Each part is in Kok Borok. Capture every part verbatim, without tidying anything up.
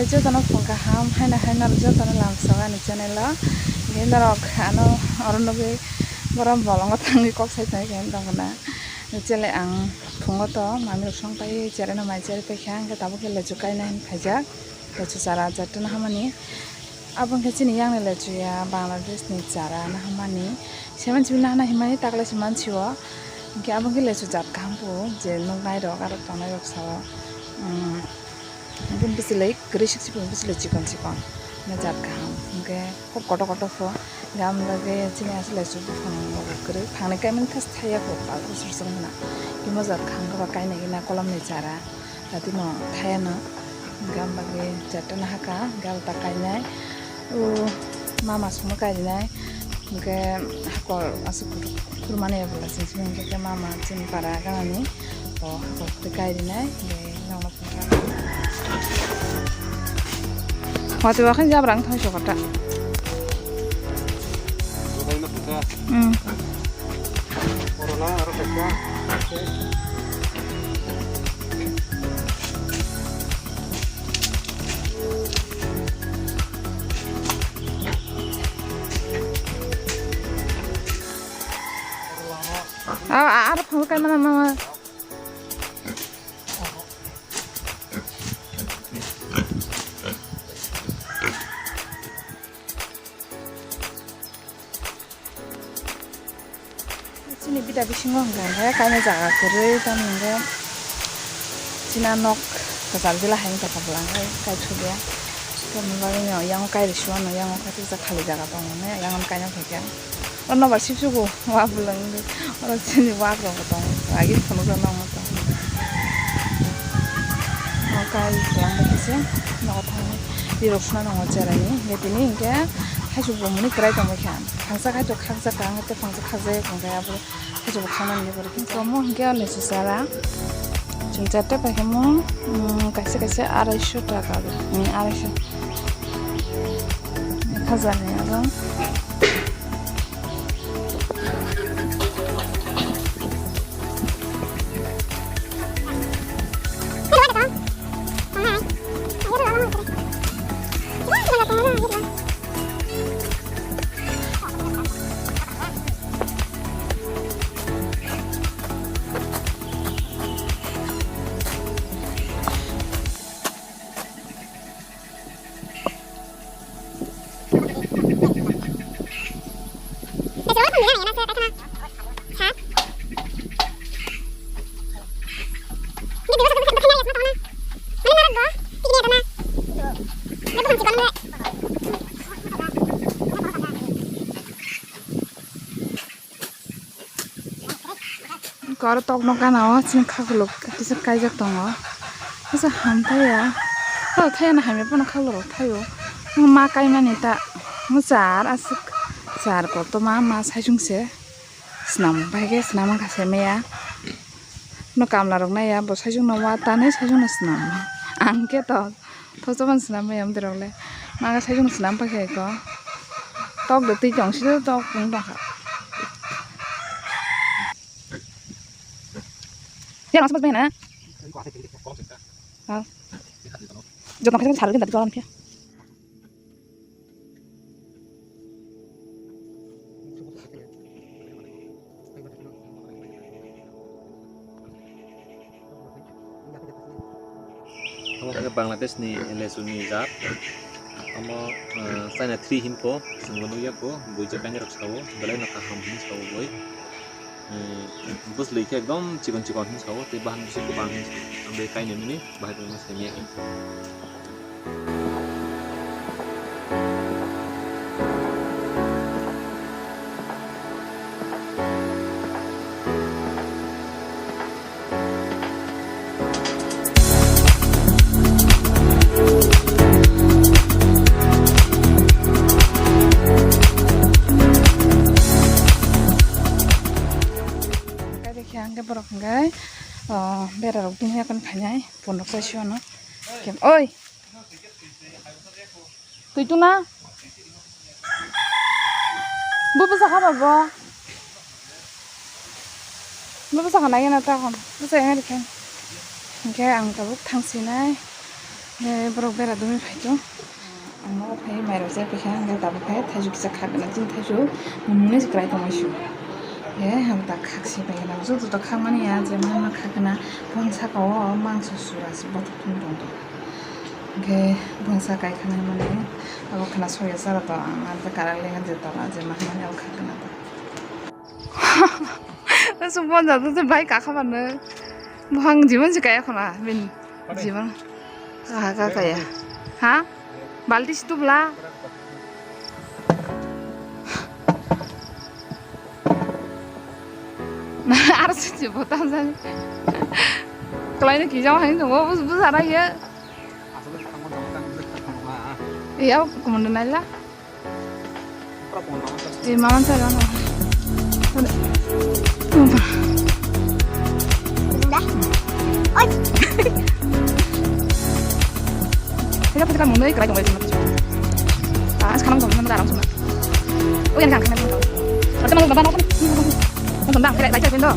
Jotono phung kaham, haino haino jotono lamsok ani channel o. Himlai norok ano oro nugwi borok bolongo thangwi kok sai tongwi khe tongkha na. Chele ang phungo to mami rok song pai chereno mai cherwi paikha, hwnkhe tabuk khe lechu kaina hinwi phaijak. Lechu chara jatto no hamani. Abo hwnkhe chini yang ni lechu ya Bangladesh ni chara no hamani. Seman simi nahana himani taklai se mansi o. Hwnkhe abo hwnkhe lechu jat kaham bo je nuknai rok aro tongnai rok sao. Bini bwswlwi kwrwi suk suk bini bwswlwi chikon chikon. Hwnkhe jat kaham. Hwnkhe khub kotor kotor pho. Hwnkhe amo bagwi chini aswk lechu buphang rok kwrwi. Phangnwi kaimani thaisa thaiya kho, pal bwswk swk hwna. Hwnkhe mo jat kaham khe ba kainwi na kolomni chara. Tati no thaiya no. Hwnkhe amo bagwi jat no haka, hwnkhe abo ta kainai. O mama songno kairinai. Hwnkhe hakor aswk kutuk. Kurmani abo la sing sing hwnkhe mama chini para ganani. O hakor twi kairinai, hwnkhe nokno phunukha. Watwi wakhai jabra wng thang sokota. Hmm. Ah, ah, aro phone kai mana mama. Chini bida bisingo hwnkha hwnkhe kaina jaga kwrwi, tamni hwnkhe chini nok kwchar jila hai wngkha, tabuk hwnkhe kaithokya. Tamni bagwi no yang kairwi suano, yang kaisa khali jaga tongo, yang kaina phaikha. Oro nobar sibsugo wa bwlwng wngwi, oro chini wak rokbo tongo, agini phunukjak nokno tongo. O kai kwlangkha kisa nogo thangwi rirok phano nongo cheraini, hwnkhe tini hwnkhe haisuk bomani kwrai tongbaikha. Phangsa kaitor khakjak kha, hwnkhe tei phangsa khakjak ya tongkhe abo haisuk bo khaknani borok hwnkhe omo hwnkhe ani se chara. Chwng charta paikhe mo, um, kaisa kaisa araisho taka, um, araisho. Ek hajar ni abo. Koro tokno gana o chini khaklok kisa kaijak tongo. Kisa hamthai ya. O thai ya na hamya phano khaklok rok thai o. Ma kaimani ta. Mo char aswk char kotor ma ma saichung se. Swnam bai khe swnam wngkha se maya. No kamla rok nai ya bo saichung no wa tanai saichung no swnam. Ang khe to. Thochomani swnam bai amtwi rok le. Maga saichung swnam paikha eko. Tok de twi tong sida tok pung tongkha. Yang asam bai na. Jotong khaisa sar gini tadi kolam khe. Omo khe Bangladesh ni lechu ni jat. Omo, eh, China three hinpo, chwngbo nukya kho, buija kainwi rok sao, belai no kaham hinwi sao boi. Eh, bwswlwi khe ekdom chikon chikon hinwi sao, tei bahan bwswk kwbang hinwi sao. Ang bai kainwi mini bahai tongma simi ya khe. Khe hwnkhe borok hwnkhe, oh, bera rok tini yakon phainai, pondro kaisa no. Oi! Twi tuna? Bo bwsa kha ba bo? Bo bwsa kha nai na ta kon. Bwsa yang rikhen. Hwnkhe ang tabuk thang sinai. He borok bera dumi phai to. Ang nogo phai mairok se pekha hwnkhe tabuk khe thaichuk kisa khakna chini thaichuk mwnwi se kwrai tongmani su. He hamta khak se pai gana joto joto khakmani ya je mama khakna bong saka o mangso sura se bothop thum tong tong. Hwnkhe bong saka khai mani abo khna soya chara to ang anta karak lengan je tola je mama ni abo khakna to. Asuk bonja to bai kakha mano. Buhang jimon se kaya khona bin jimon. Kaha ka kaya. Ha? Balti si tubla. Ar si si botam jani. Kalai no kijang hai no bus bus ara ye. Iya kumunda naila. Eh, mama saya mana? Oi. Kita pasti kan mundur kerai tunggu itu. Ah, sekarang tunggu sebentar langsung. Oh, yang kan kena tunggu. Berarti mau gambar apa nih? Mau gambar, kira baca pintu.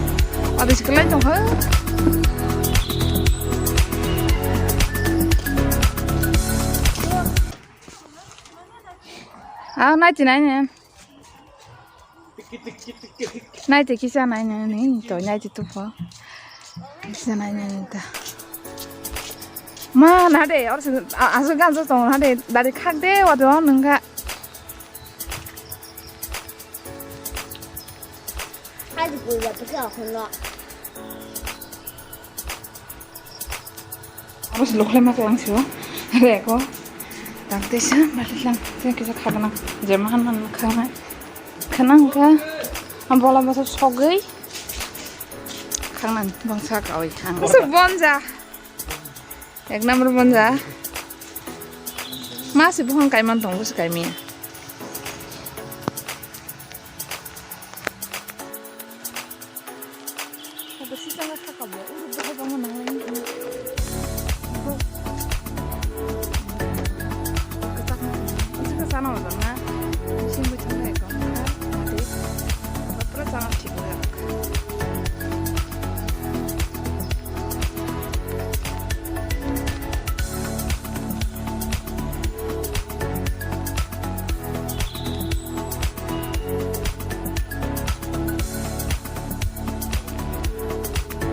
Habis kalian tunggu. Ah, naiti nai ne. Naiti kisa nai ne ni to naiti tupo. Kisa nai ne ni ta. Ma na de or se asu gan so tong na de dari khak de wa do nung ga. Aji bui wa tu ka khon lo. Abo se lukhlai ma klang sio. Reko. Tang tesa bali lang. Tesa kisa khagna. Je mahan man khagna. Khanang ka. Am bola masa sogwi. Khagna bangsa ka oi khang. Masa bonja. Ek number bonja. Ma se buhang kaiman tong bus kaimi. Abo sisa na saka bo, uru bo ba mo nang lai ni. Bo. Kachak na. Isi ka sana mo na. Isi bo chang lai ko. Mate. Ba pura chang thik na.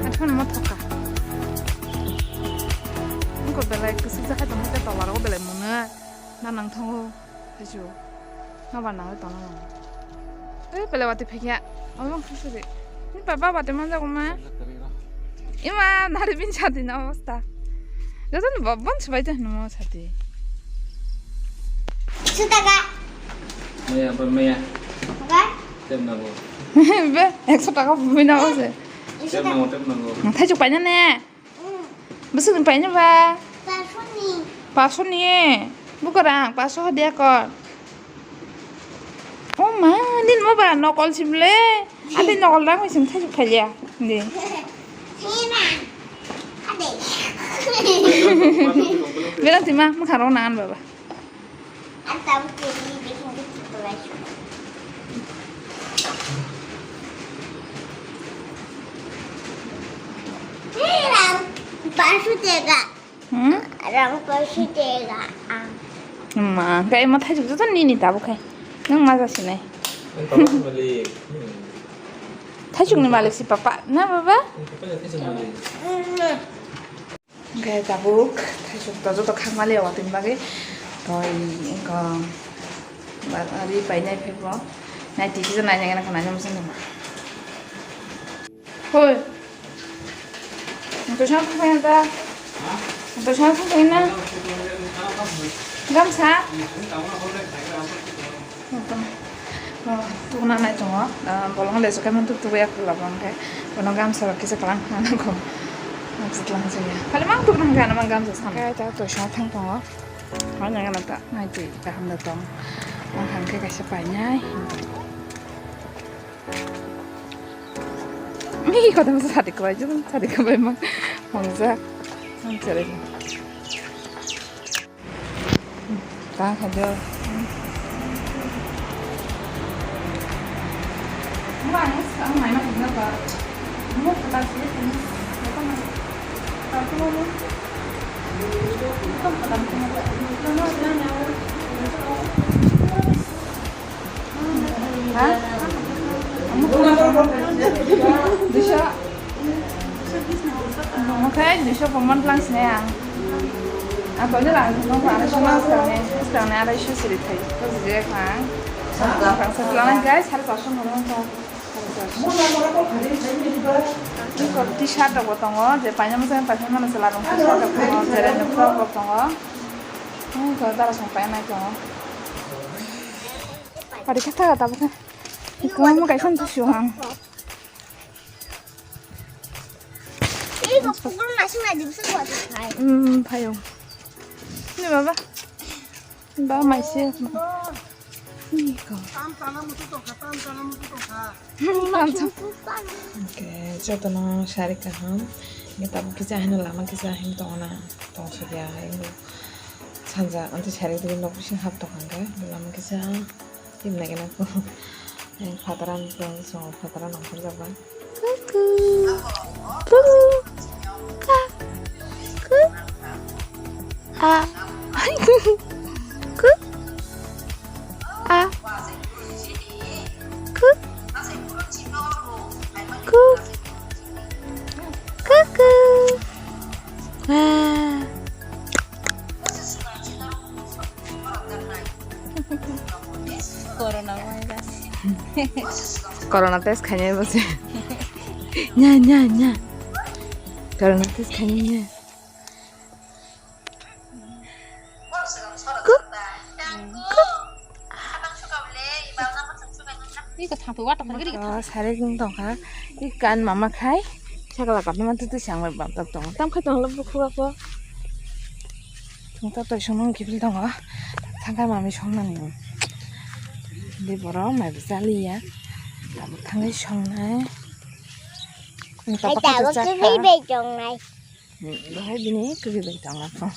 Athon mo thoka. Nungko belai kwsuk jakhai tongkha, tei tola rogo belai mwnwi na nang thango, thaisu. Nobar nangwi tongna nang. Ei belai watwi phekya. Omo khasuri. Ni baba watwi manjago ma. Ima nari bin sati na obosta. Joto ni babban subai tong hwnwi sati. Sutaka. Maya, ba maya. Ba? Tem na bo. Be, ekso taka bumui na bo se. Tem na bo, tem na bo. Thaichuk paina ne? Mm. Bwswk ni paina ba? Pasoni. Pasoni. Bukarang, paso hadiya kor. O ma, nin mo ba nokol simle. Ate nokol rang bai sim thaichuk phalia. Di. Hina. Ade. Berang tima, mukha rok nangan baba. Ang tabuk tini bikin gitu tuh guys. Hei, rang palsu tega. Hmm? Rang palsu tega. Ah. Ma, kai mo thaichuk joto nini tabuk khai. Nang ma jasinai. Ang tabuk malik. Hmm. Thaichuk ni malik si papa, na baba? Ang papa ya thaichuk malik. Hmm. Hwnkhe tabuk thaisok to joto khakmali o watwi bagwi. Toi wngkha ba ri painai phaibo. Naitwi kisa naina gana kha naina muchung tongma. Hoi. Ang to sana thangpai na ta. Ang to sana thangpai na. Gamsa. Tubuna nai tongo, bolong le sokai man tuk tubu yak labo hwnkhe, bono gamsa rok kisa kwlang khna nango. Gamsa twlang chaya. Khali mang tubuna hwnkhe ano mang gamsa sam. Khe ta toisa thang tongo. Hwnwi nang ta nai twi kaham da tong. Ang hwnkhe kaisa painai. Mi kotor sa sadi kwbai jun sadi kwbai mang. Hongja. Ang chere. Ta kha de. Mo ang sa ang mai ma thangna ba. Mo kata se ni. Kata ma. Ta ko mo. Ha? Duisho. Omo khe duisho pomon tlang sinai ang. Ang toni lang nong kha arai soma swkang ni, swkang ni arai sho siri thai. Kok jek ang. Swkang sa tlang guys, sari pasho mono kha. T-shirt rok bo tongo, je paina mwchang paina mano chwla rok t-shirt rok tongo, je rok frock rok tongo. Ani to dara song paina tongo. Ari kha thaga tabuk kha. Iko mo kaisa ntu suhang. Iko pukul masuk na jibsu buat khai. Hmm, phayo. Ni baba. Ba mai se. Ni ko. Tam chana mutu tongkha, tam chana mutu tongkha. Tam cha. Oke, jotono sari kaham. Ni tabuk kisa hino lama kisa hin tongna. Tong sakya hai. Sanja anti sari digi nok bising hap tongkha. Lama kisa. Tim nai gana ko. Fatara ni ko so fatara nang pur jaba. Kuku. Kuku. Kak. Ku. A. Ku. A. Ku. Ku. Kuku. A. Corona virus. Corona test khainai bo se. Nya, nya, nya. Corona test khainai nya. Kuk. Kuk. Iko thangpui water phai giri. Oh, sari gung tongkha. Ikan mama khai. Sakala kapna mantu tu siang bai bam tap tong. Tam khai tong lo bukhuk ako. Thung tap tai song nang kiphil tongo. Thangkai mami song nani. Di borok mai bwsa liya. Tabuk thangkai song nai. Hai tabuk kiphil bai tong nai. Hmm, bahai bini kwrwi bai tong laphang.